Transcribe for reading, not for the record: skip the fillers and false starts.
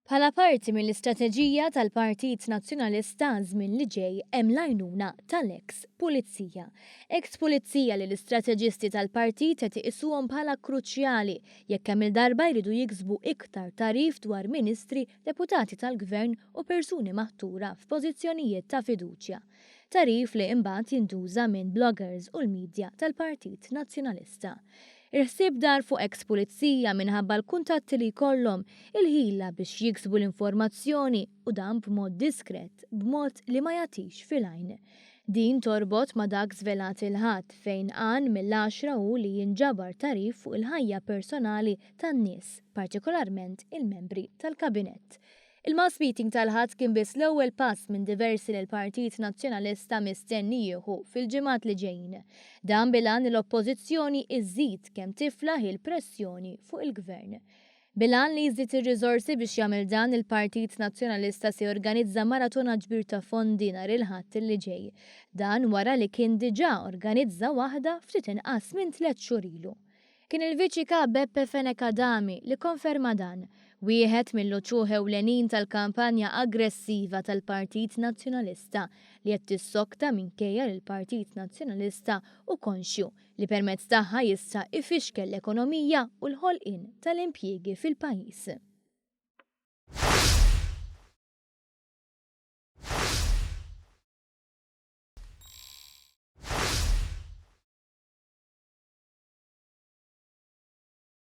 Bħala parti mill-istrateġija tal-Partit Nazzjonalista għaż-żmien li ġej hemm l-għajnuna tal-eks pulizija. Eks pulizija li l-istrateġisti tal-partit qed iqisuhom bħala kruċjali jekk kemm-il darba jridu jiksbu iktar tagħrif dwar ministri, deputati tal-gvern u persuni maħtura f'pożizzjonijiet ta' fiduċja. Tagħrif li imbagħad jintuża minn bloggers u l-media tal-Partit Nazzjonalista. Il-ħsieb dar fuq eks pulizija minħabba l-kuntatti li jkollhom, il-ħila biex jiksbu l-informazzjoni u dan b'mod diskret, b'mod li ma jagħtix fil-għajn. Din torbot ma' dak żvelat il-Ħadd fejn għan mill-għaxra hu li jinġabar tagħrif fuq il-ħajja personali tan-nies, partikolarment il-membri tal-Kabinett. Il-mass meeting tal-Ħadd kien biss l-ewwel pass minn diversi li l-Partit Nazzjonalista mistenni jieħu fil-ġimgħat li ġejjin. Dan bil-għan li l-Oppożizzjoni iżżid kemm tiflaħ il-pressjoni fuq il-Gvern. Bil-għan li jżid ir-riżorsi biex jagħmel dan, il-Partit Nazzjonalista se jorganizza maratona ġbir ta' fondi nhar il-Ħadd li ġej. Dan wara li kien diġà organizza waħda ftit inqas minn tlett xhur ilu. Kien il-Viċi Kap Beppe Fenech Adami li kkonferma dan, wieħed mill-uċuħ ewlenin tal-kampanja aggressiva tal-Partit Nazzjonalista li qed tissokta minkejja li l-Partit Nazzjonalista hu konxju li permezz tagħha jista' ifixkel l-ekonomija u l-ħolqien tal-impjiegi fil-pajjiż.